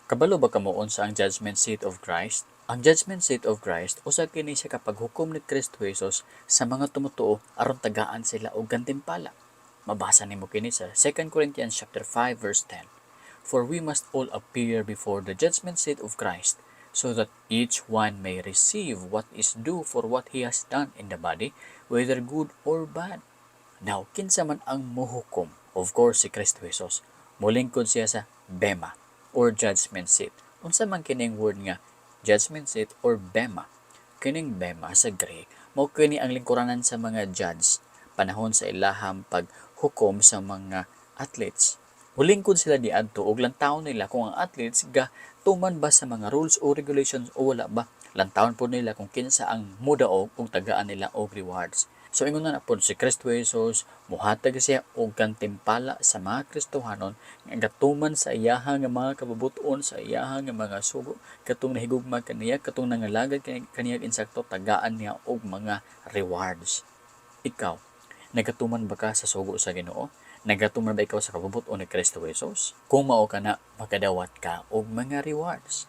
Kabalo ba kamo unsa ang judgment seat of Christ? Ang judgment seat of Christ usa kini siya kapaghukom ni Kristo Jesus sa mga tumutuo aron tagaan sila og gantimpala. Mabasa nimo kini sa 2 Corinthians chapter 5 verse 10. "For we must all appear before the judgment seat of Christ, so that each one may receive what is due for what he has done in the body, whether good or bad." Now, kinsa man ang muhukom? Of course, si Kristo Jesus. Mulingkod siya sa bema or judgment seat. Unsa man kining word nga judgment seat or bema? Kining bema sa Greek, mao kini ang lingkuranan sa mga judge panahon sa ilahang paghukom sa mga athletes. Mulingkod sila diadto ug lantawon nila kung ang athletes ga tuman ba sa mga rules o regulations o wala ba. Lantawon pod nila kung kinsa ang mudaog ug tagaan nila og rewards. So ingon na pod si Kristo Jesus, muhatag siya og gantimpala sa mga Kristohanon nga gatuman sa iyaha nga mga kabubut-on, sa iyaha nga mga sugo, katong nahigugma kaniya, katong nangalagad kaniya insakto, tagaan niya og mga rewards. Ikaw, nagatuman ba ka sa sugo sa Ginoo? Nagatuman ba ikaw sa kabubut-on ni Kristo Jesus? Kung mao ka na, makadawat ka og mga rewards.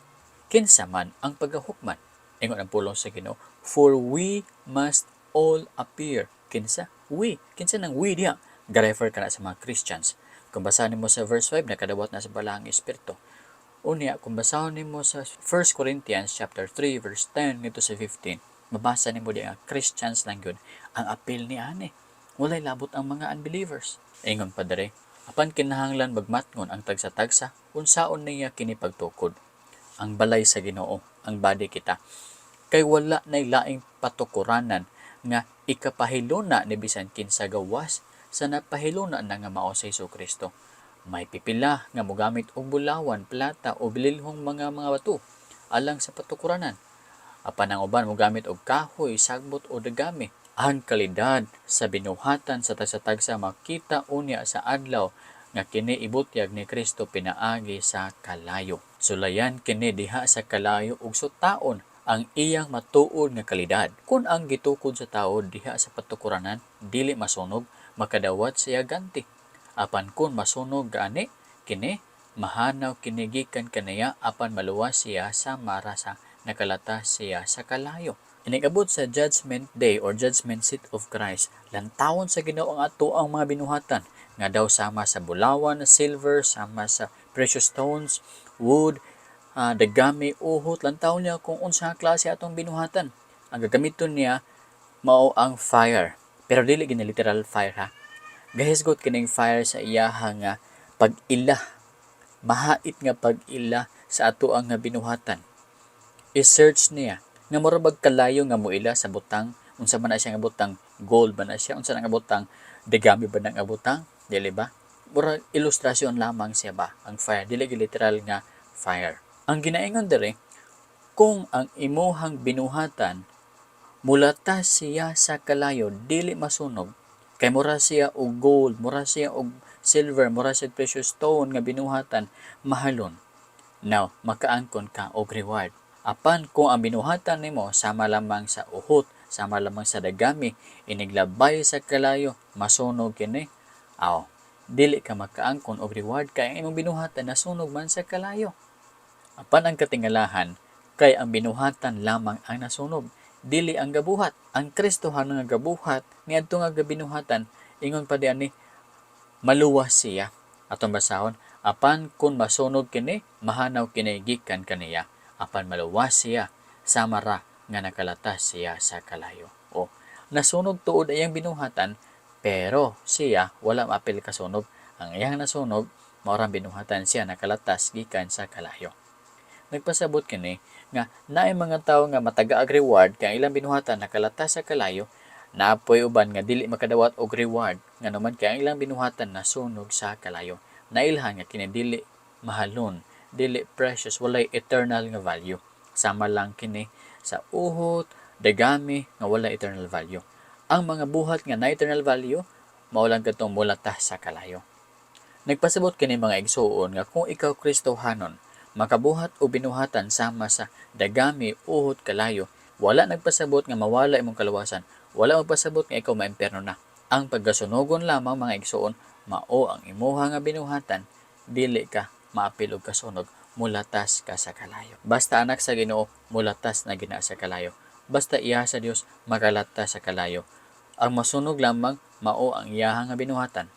Kinsa man ang pagahukman? Ingon ang pulong sa Ginoo, "For we must all appear." Kinsa? We. Kinsa nang we diha? Ga-refer kana sa mga Christians. Kung basahin mo sa verse 5, nakadawat na sa Balaang Espiritu. Unya, kung basahon nimo sa 1 Corinthians chapter 3 verse 10 ngadto sa 15, mabasa nimo diha nga Christians lang gyud ang apil ni ani. Walay labot ang mga unbelievers. Ingon pa dere, "Apan kinahanglan magmatngon ang tagsa-tagsa unsaon niya kini pagtukod." Ang balay sa Ginoo, ang body kita. "Kay wala nay laing patukuranan nga ikapahiluna ni bisan kinsa gawas sa napahiluna na nga mao si Kristo. May pipila nga mogamit og bulawan, plata o bililhong mga bato alang sa patukuranan. Apan ang uban mogamit og kahoy, sagbot o dagami. Ang kalidad sa binuhatan sa tagsa-tagsa makita unya sa adlaw nga kini ibutyag ni Kristo pinaagi sa kalayo. Sulayan kini diha sa kalayo ug sutaon ang iyang matuod nga kalidad. Kung ang gitukod sa tao diha sa patukuranan dili masunog, makadawat siya ganti. Apan kung masunog gani kini, mahanaw kini gikan kaniya, apan maluwas siya sama ra sa nakalatas siya sa kalayo." Inigabot sa Judgment Day or Judgment Seat of Christ, lantawon sa Ginoo ang ato ang mga binuhatan nga daw sama sa bulawan, silver, sama sa precious stones, wood, dagami, uhot. Lantawon niya kung unsa nga klase atong binuhatan. Ang gagamiton niya mao ang fire. Pero dili gini literal fire ha. Gahisgot kining fire sa iyaha nga pag-ila, mahait nga pag-ila sa ato ang nga binuhatan. I-search niya nga mura bag kalayo nga moila sa butang, unsa man na siya nga butang, gold ba na siya, unsa na nga butang, dagami ba na nga butang, dili ba? Mura ilustrasyon lamang siya ba ang fire, dili gyud literal nga fire. Ang ginaingon diri, kung ang imuhang binuhatan mulatas siya sa kalayo, dili masunog, kay mura siya og gold, mura siya og silver, mura siya og precious stone nga binuhatan, mahalon. Now, makaangkon ka og reward. Apan kung ang binuhatan nimo sama lamang sa uhot, sama lamang sa dagami, iniglabay sa kalayo, masunog kini, aw, dili ka makaangkon og reward kay ang imong binuhatan nasunog man sa kalayo. Apan ang katingalahan, kay ang binuhatan lamang ang nasunog, dili ang gabuhat. Ang Kristohano nga gabuhat niadto nga gabinuhatan, ingon pa di ani, maluwas siya. Atong basahon, "Apan kung masunog kini, mahanaw kini gikan kaniya. Apan maluwas siya, sama ra nga nakalatas siya sa kalayo." O, nasunog tuod iyang binuhatan, pero siya wala maapil kasunog. Ang iyang nasunog, mao rang binuhatan, siya nakalatas gikan sa kalayo. Nagpasabot kini nga naay mga tawo nga mataga og reward kay ang ilang binuhatan nakalatas sa kalayo, naapoy uban nga dili makadawat og reward ngano man kay ang ilang binuhatan nasunog sa kalayo. Nailhan nga kini dili mahalon, dili precious, walay eternal nga value. Sama lang kini sa uhot, dagami nga wala eternal value. Ang mga buhat nga na eternal value mao lang kadtong mulatas sa kalayo. Nagpasabot kini, mga igsuon, nga kung ikaw Kristohanon, makabuhat o binuhatan sama sa dagami, uhot, kalayo, wala nagpasabot nga mawala imong kaluwasan, wala magpasabot nga ikaw maimpierno na. Ang pagkasunogon lamang, mga igsuon, mao ang imuha nga binuhatan, dili ka maapil og kasunog. Mulatas ka sa kalayo. Basta anak sa Ginoo, mulatas na gina sa kalayo. Basta iya sa Dios, makalatas sa kalayo. Ang masunog lamang mao ang iyahang nga binuhatan.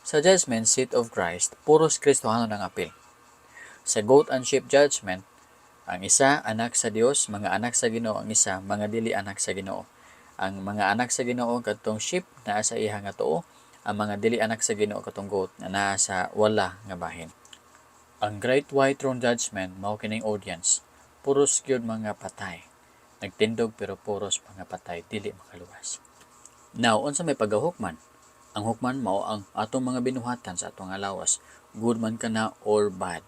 Sa judgment seat of Christ, puros Kristohanon ang apil. Sa goat and sheep judgment, ang isa anak sa Dios, mga anak sa Ginoo, ang isa mga dili anak sa Ginoo. Ang mga anak sa Ginoo katong sheep naa sa iya nga tuo, ang mga dili anak sa Ginoo katong goat na naa sa wala nga bahin. Ang Great White Throne Judgment mao kining audience. Puros gyud mga patay. Nagtindog pero puros mga patay, dili makaluwas. Now, unsa may pagahukman? Ang hukman mao ang atong mga binuhatan sa atong lawas, good man kana or bad.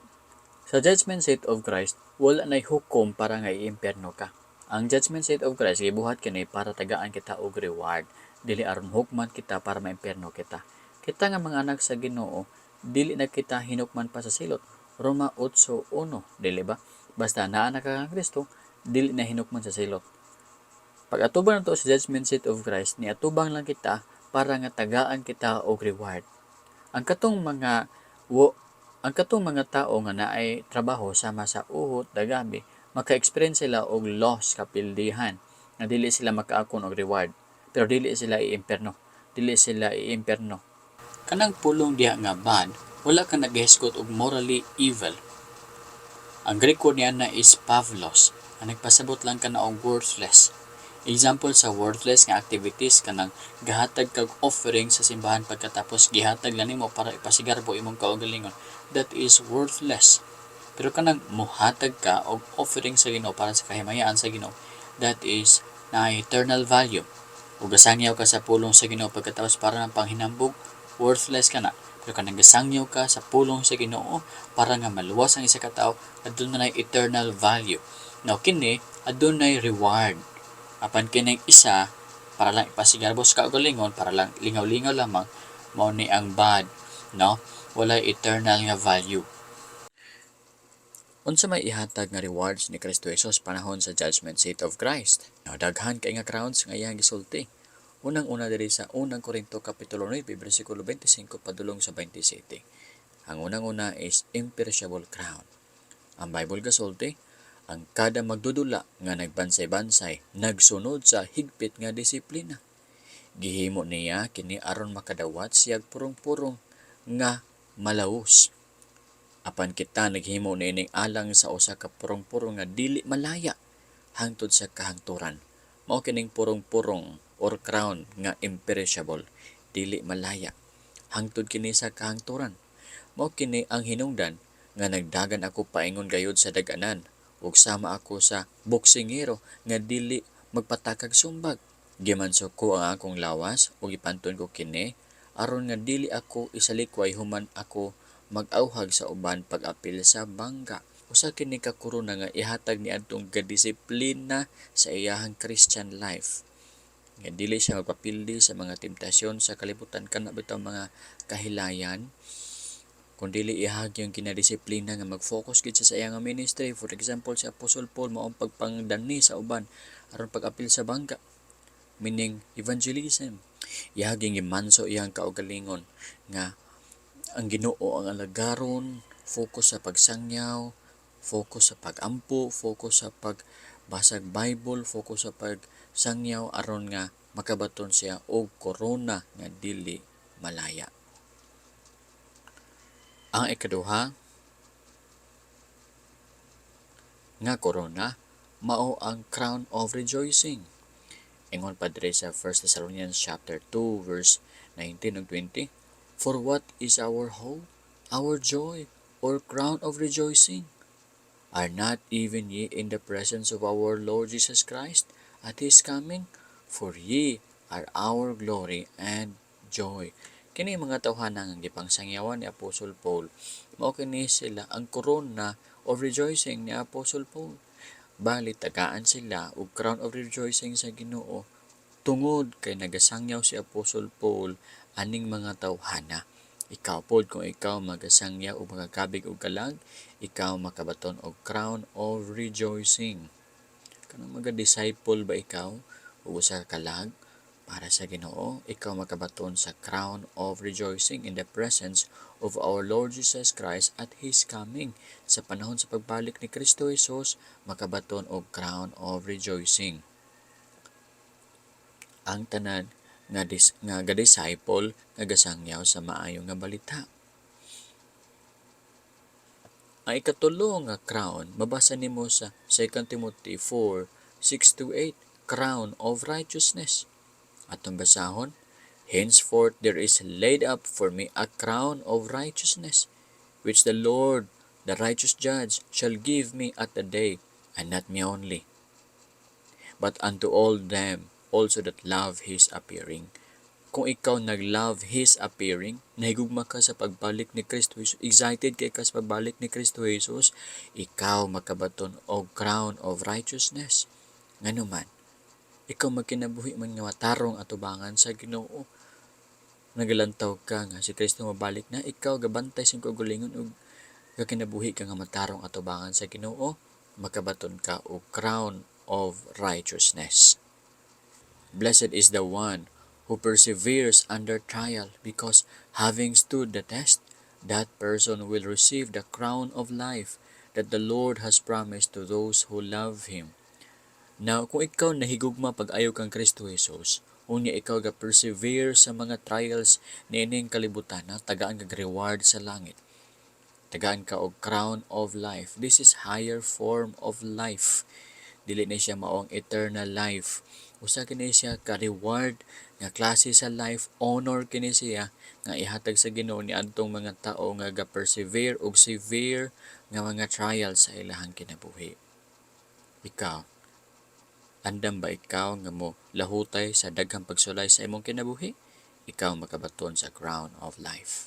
Sa judgment seat of Christ, wala nay hukom para nga iimpyerno ka. Ang judgment seat of Christ gibuhat kini para tagaan kita og reward, dili aron hukman kita para maimpyerno kita. Kita nga mga anak sa Ginoo, dili na kita hinukman pa sa silot. Roma 8:1, dili ba? Basta naa na ka kang Kristo, dili na hinukman sa silot. Pag atubang nato sa judgment seat of Christ, niatubang lang kita para nga tagaan kita og reward. Ang katong mga tao nga naay trabaho sama sa uhot, dagabi, maka-experience sila og loss, kapildihan, nga dili sila makaakon og reward. Pero dili sila iimpierno. Dili sila iimpierno. Kanang pulong diha nga bad, wala ka naghisgot og morally evil. Ang Greek word niya na is pavlos, ang nagpasabot lang ka na og worthless. Example sa worthless nga activities, kanang gahatag kag offering sa simbahan, pagkatapos gihatag lang nimo para ipasigarbo imong kaugalingon. That is worthless. Pero kanang muhatag ka og offering sa Ginoo para sa kahimayaan sa Ginoo, that is na eternal value. Ug gasangyaw ka sa pulong sa Ginoo pagkatapos para ng panghinambog, worthless ka na. Pero kanang gasangyaw ka sa pulong sa Ginoo para nga maluwas ang isa ka tawo, aduna eternal value. Now kini adunay reward. Apan kining isa para lang ipasigarbo sa kaugalingon, para lang lingaw-lingaw lamang, mao ni ang bad, no? Walay eternal nga value. Unsa may ihatag nga rewards ni Kristo Jesus panahon sa judgment seat of Christ? Now, daghan kay nga crowns nga iyang gisulti. Unang-una diri sa Unang Korinto kapitulo 9 bersikulo 25 padulong sa 27. Ang unang-una is imperishable crown. Ang Bible gasulti, ang kada magdudula nga nagbansay-bansay nagsunod sa higpit nga disiplina. Gihimo niya kini aron makadawat siyag purong-purong nga malaus. Apan kita naghimo niining alang sa usa ka purong-purong nga dili malaya hangtod sa kahangturan. Mao kining purong-purong or crown nga imperishable, dili malaya hangtod kini sa kahangturan. Mao kini ang hinungdan nga nagdagan ako paingon gayud sa dag-anan ug sama ako sa boksingero nga dili magpatakag sumbag. Gimanso ko ang akong lawas ug gipanton ko kini aron nga dili ako isalikway human ako mag-awhag sa uban pag-apil sa bangga. Usa kini ka korona nga ihatag ni adtong gadisiplina sa iyahang Christian life. Nga dili siya magpapildi sa mga temptasyon sa kalibutan, kana bitaw mga kahilayan, kun dili ihag yung kinadisiplina nga mag-focus gid siya sa iyang ministry. For example, si Apostle Paul, mao ang pagpangdani sa uban aron pag-apil sa bangga, meaning evangelism. Iyahag gimanso iyang kaugalingon nga ang Ginoo ang alagaron, focus sa pagsangyaw, focus sa pagampo, focus sa pagbasag Bible, focus sa pagsangyaw aron nga makabaton siya og korona nga dili malaya. Ang ikaduha nga korona mao ang crown of rejoicing. Ingon pa diri sa 1 Thessalonians chapter 2 verse 19 ug 20, "For what is our hope, our joy, or crown of rejoicing? Are not even ye in the presence of our Lord Jesus Christ at His coming? For ye are our glory and joy." Kini mga tawhana nga gipangsangyawan ni Apostle Paul, mao kini sila ang corona of rejoicing ni Apostle Paul. Bali tagaan sila og crown of rejoicing sa Ginoo tungod kay nagasangyaw si Apostle Paul aning mga tawhana. Ikaw pod, kung ikaw magasangyaw o makakabig og kalag, ikaw makabaton og crown of rejoicing. Kanang mga disciple ba ikaw o usa ka kalag? Para sa Ginoo, ikaw makabaton sa crown of rejoicing in the presence of our Lord Jesus Christ at His coming. Sa panahon sa pagbalik ni Kristo Jesus, makabaton og crown of rejoicing ang tanan nga ga-disciple nga gasangyaw sa maayo nga balita. Ang ikatulo nga crown, mabasa nimo sa 2 Timothy 4:6-8, crown of righteousness. Atong basahon, "Henceforth there is laid up for me a crown of righteousness, which the Lord, the righteous judge, shall give me at the day, and not me only, but unto all them also that love His appearing." Kung ikaw nag-love His appearing, nahigugma ka sa pagbalik ni Kristo Jesus, excited kay ka sa pagbalik ni Kristo Jesus, ikaw makabaton og crown of righteousness. Ngano man, ikaw magkinabuhi man nga matarong atubangan sa Ginoo. Nagalantaw ka nga si Kristo mabalik na, ikaw gabantay sa imong kaugalingon ug gakinabuhi ka nga matarong atubangan sa Ginoo, makabaton ka og crown of righteousness. "Blessed is the one who perseveres under trial, because having stood the test, that person will receive the crown of life that the Lord has promised to those who love Him." Now, kung ikaw nahigugma pag-ayo kang Kristo Jesus, unya ikaw ga persevere sa mga trials niining kalibutan, na tagaan kag reward sa langit. Tagaan ka og crown of life. This is higher form of life. Dili na siya maong eternal life. Usa kini siya ka reward nga klase sa life, honor kini siya nga ihatag sa Ginoo ni adtong mga tawo nga ga persevere og severe nga mga trials sa ilahang kinabuhi. Ikaw, andam ba ikaw nga mo lahutay sa daghang pagsulay sa imong kinabuhi? Ikaw makabaton sa crown of life.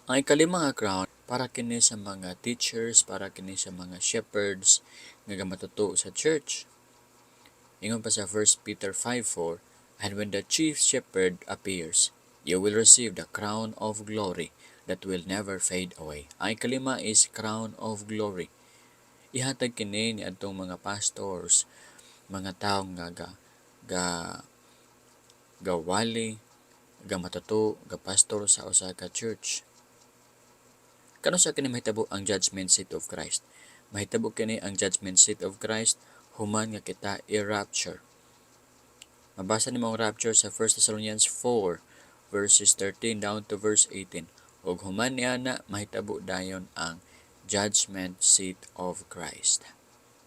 Ang ikalima nga crown, para kini sa mga teachers, para kini sa mga shepherds nga gamatuto sa church. Ingon pa sa 1 Peter 5:4, "And when the chief shepherd appears, you will receive the crown of glory that will never fade away." Ang ikalima is crown of glory. Ihatag kini ni adtong mga pastors, mga tawo nga ga ga gawali, ga matuto, ga pastor sa usa ka church. Kanus-a kini mahitabo ang judgment seat of Christ? Mahitabo kini ang judgment seat of Christ human nga kita i-rapture. Mabasa nimo ang rapture sa 1 Thessalonians 4 verses 13 down to verse 18. Ug human niana, mahitabo dayon ang judgment seat of Christ.